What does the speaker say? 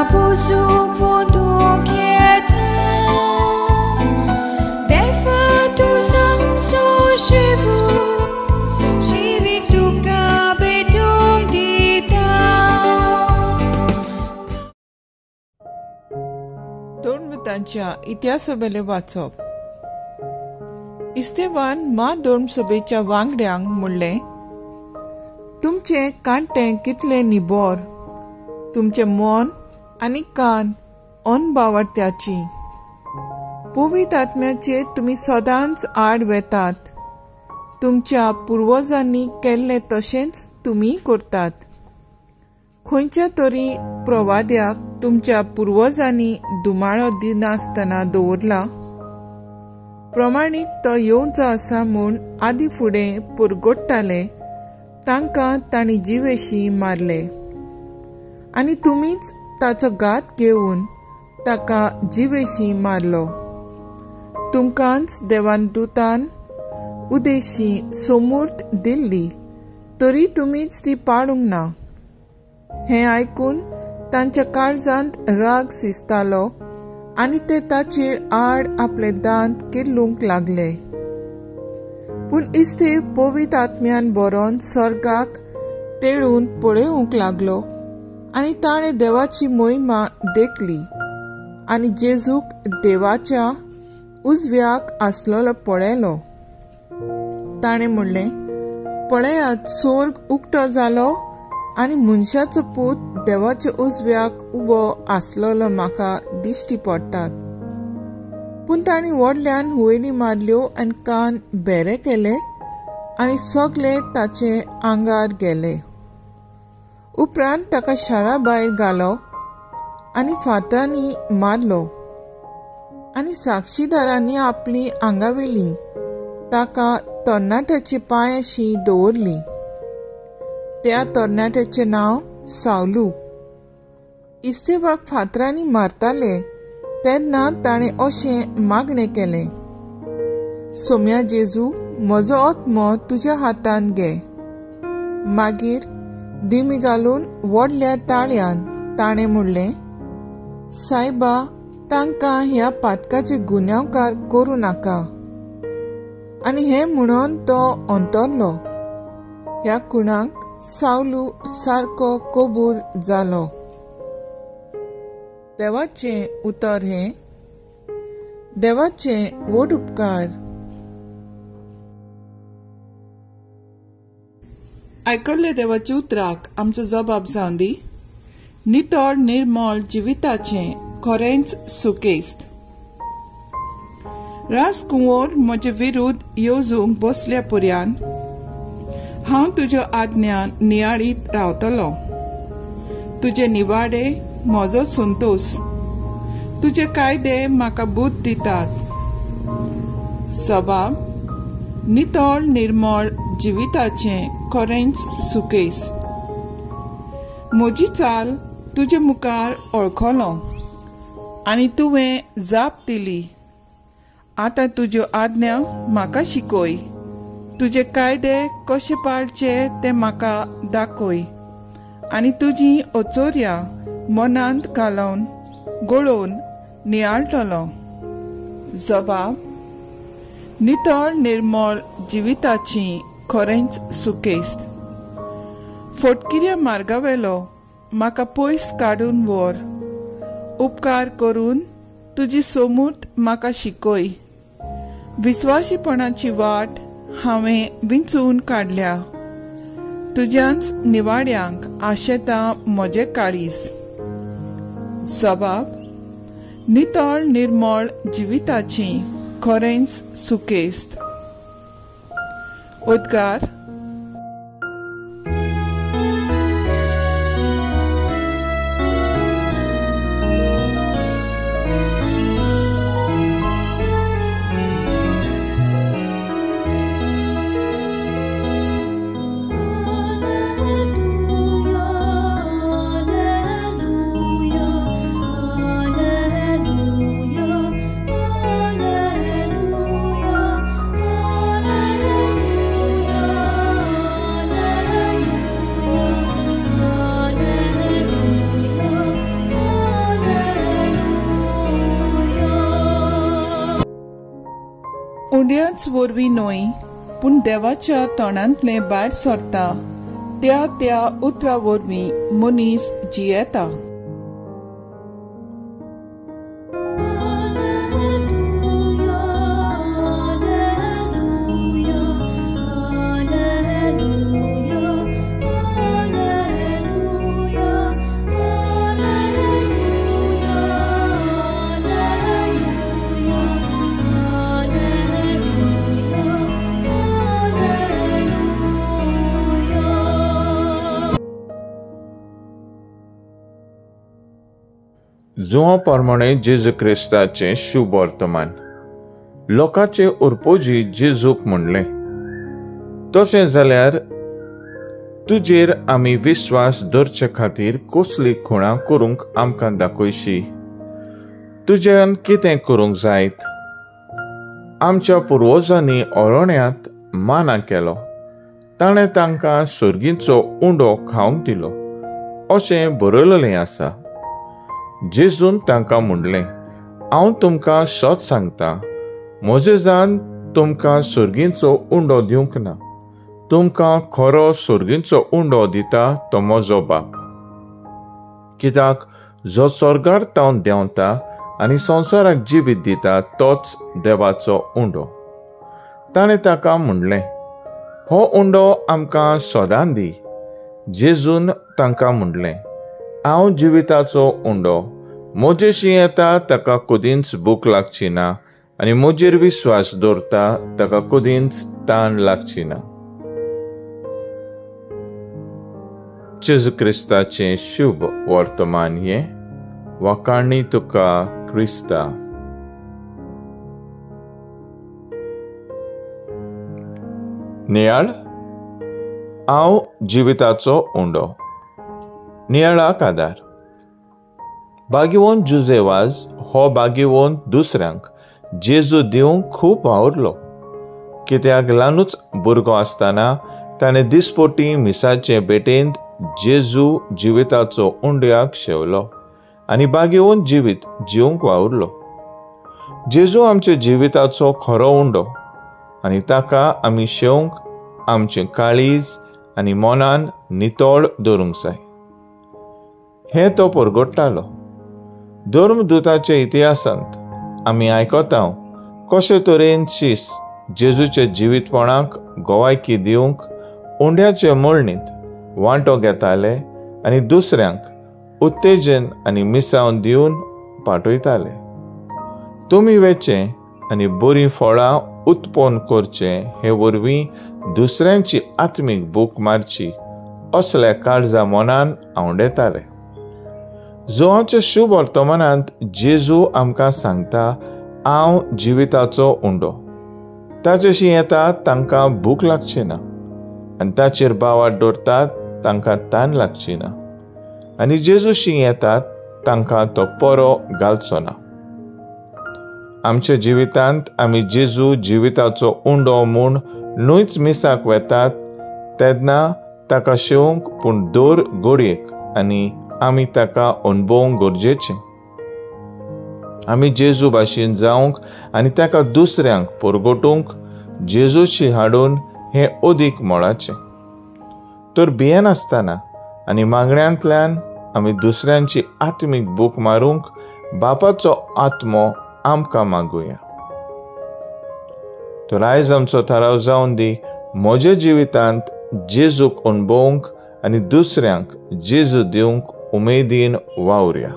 पोसूंक वदूंक येता देवा तूं आमचो शिवू जिवीत तुका भेटूंक दिता. दोन इतिहासावेलें वाचप. इस्तेवान मा दोन सभेच्या वांगड्यांक म्हणलें, तुमचें कांटें कितलें निबोर, तुमचें मन आनी कान अनबावडत्याची. पवित्र आत्म्याचेर तुमी सदांच आड वेतात. तुमच्या पुर्वजांनी केल्लें तशेंच तुमी करतात. खंयच्या तरी प्रवाद्याक तुमच्या पुर्वजांनी दुमाळो दिनासतना दवरला? प्रमाणीक तो येवचो आसा म्हूण आदी फुडें पुरगोट्टाले तांकां तांणी जिवेशी मारले आनी तुमीच ताचो घात घेवन ताका जिवेशी मारलो. तुमकांच देवान दुतान उदेशी सोमूर्त दिल्ली तरी तुमीच ती पाळूंक ना. हें आयकून तांच्या काळजांत राग शिजतालो आनी ते ताचेर आड आपले दांत किल्लूंक लागले. पूण इस्तेव पवित्र आत्म्यान बरोवन स्वर्गाक तेळून पळोवंक लागलो आनी ताणें देवाची मोहिमा देखली आनी जेजूक देवाच्या उजव्याक आसलेलो पळयलो. ताणें म्हणलें, पळयात, स्वर्ग उक्तो जालो आनी मनशाचो पूत देवाच्या उजव्याक उबो आसलेलो म्हाका दिश्टी पडटात. पूण तांणी व्हडल्यान हुयेली मारल्यो आनी कान बेरे केले आनी सगळे ताचे आंगार गेले. उपरांत ताका शारा भायर घालो आनी फातरांनी मारलो आनी साक्षीदारांनी आपली आंगावेली ताका तरणाट्याचे पांयाशी दवरली. त्या तरणाट्याचें नांव सावलू. इस्तेवाक फातरांनी मारताले तेन्ना ताणें अशें मागणें केलें, सोम्या जेजू, म्हजो आत्मो तुज्या हातान घे. मागीर दिमी घालून व्हडल्या ताळ्यान ताणें म्हणलें, सायबा, तांकां ह्या पातकाचे गुन्यांवकार करूं नाका. आनी हें म्हणून तो अंतरलो. ह्या खुणाक सावलू सारको कबूल जालो. देवाचें उतर हें. देवाचें व्हड उपकार. आयकल्ले देवाच्या उतराक आमचो जबाब जावन दी. नितळ निर्मळ जिविताचें खरेंच सुकेस्त. रास कुंवर म्हजे विरुद्ध येवजूंक बसल्या पर्यान हांव तुज्यो आज्ञा नियाळीत रावतलो. तुजे निवाडे म्हजो संतोश, तुजे कायदे म्हाका बुद्द दितात. सबाब नितळ निर्मळ जिविताचें खरेंच सुकेस. म्हजी चाल तुजे मुखार वळखलो आनी तुवें जाप दिली. आतां तुज्यो आज्ञा म्हाका शिकय, तुजे कायदे कशे पाळचे ते म्हाका दाखय आनी तुजी अचोर्या मनांत घालून गळोवन नियाळटलो. जबाब नितळ निर्मळ जिविताची खरेंच सुकेस्त. फटकिऱ्या मार्गावेलो म्हाका पयस काडून व्हर. उपकार करून तुजी सोमूर्त म्हाका शिकय. विस्वाशीपणाची वाट हांवें विंचून काडल्या. तुज्याच निवाड्यांक आशेता म्हजें काळीज. जबाब नितळ निर्मळ जिविताची खरेंच सुकेस्त. उद्गार. Alleluia, Alleluia, Alleluia. उंड्याच वरवीं न्हय पूण देवाच्या तोंडांतलें भायर सरता त्या त्या उतरा वरवीं मनीस जियेता. जुआ प्रमाणे जेजू क्रिस्ताचें शुभ वर्तमान. लोकांचे उरपोजी जेजूक म्हणलें, तशें जाल्यार तुजेर आमी विस्वास धरचे खातीर कसली खुणां करूंक आमकां दाखयशी? तुज्यान कितें करूंक जायत? आमच्या पुर्वजांनी अरण्यांत माना केलो, ताणें तांकां सर्गीचो उंडो खावंक दिलो अशें बरयलेलें आसा. जेजून तांकां म्हणलें, हांव तुमकां सत सांगता, मोजेजान तुमकां सर्गीचो उंडो दिवंक ना, तुमकां खरो सर्गीचो उंडो दिता तो म्हजो बाप. कित्याक जो स्वर्गार तावन देंवता आनी संवसाराक जिवीत दिता तोच देवाचो उंडो. ताणें ताका म्हणलें, हो उंडो आमकां सदां दी. जेजून तांकां म्हणलें, हांव जिविताचो उंडो, म्हजेशी येता ताका कदींच भूक लागची ना आनी म्हजेर विस्वास दवरता ताका कदींच ताण लागची ना. जेजू क्रिस्ताचें शुभ वर्तमान हें. वाखाणी तुका क्रिस्ता. नियाळ. हांव जिविताचो उंडो. नियाळाक आदार. भाग्यवंत जुजे वाज हो भाग्यवंत दुसऱ्यांक जेजू दिवंक खूब वावुरलो. कित्याक ल्हानूच भुरगो आसतना ताणें दिसपोटी मिसाचे भेटेंत जेजू जिविताचो उंड्याक शेवलो आनी भाग्यवंत जिवीत जिवंक वावुरलो. जेजू आमच्या जिविताचो खरो उंडो आनी ताका आमी शेवंक आमचें काळीज आनी मनान नितळ दवरूंक जाय हें तो परगट्टालो. धर्मदूताच्या इतिहासांत आमी आयकता कशे तरेन शीस जेजूच्या जिवीतपणाक गवायकी दिवंक उंड्याचे मोळणींत वांटो घेताले आनी दुसऱ्यांक उत्तेजन आनी मिसावन दिवन पाठयताले. तुमी वेचें आनी बरीं फळां उत्पन्न करचें हे वरवीं दुसऱ्यांची आत्मीक भूक मारची असल्या काळजा मनान आंवडेताले. जुआच्या शुभ वर्तमानांत जेजू आमकां सांगता, हांव जिविताचो उंडो. ताचेशी येता तांकां भूक लागची ना आनी ताचेर बावाट दवरतात तांकां तान लागची ना आनी जेजूशी येतात तांकां तो परो घालचो ना. आमच्या जिवितांत आमी जेजू जिविताचो उंडो म्हूण न्हयच मिसाक वेतात तेन्ना ताका शेवंक पूण दर घडयेक आनी आमी ताका अणभवंक गरजेचें. आमी जेजू भाशेन जावंक आनी ताका दुसऱ्यांक परगटूंक जेजूशी हाडून हें अदीक मोलाचें. तर भियेनासतना आनी मागण्यांतल्यान आमी दुसऱ्यांची आत्मीक भूक मारूंक बापाचो आत्मो आमकां मागुया. तर आयज आमचो थाराव जावन दी, म्हज्या जिवितांत जेजूक अणभवंक आनी दुसऱ्यांक जेजू दिवंक उमेदीन वावुरया.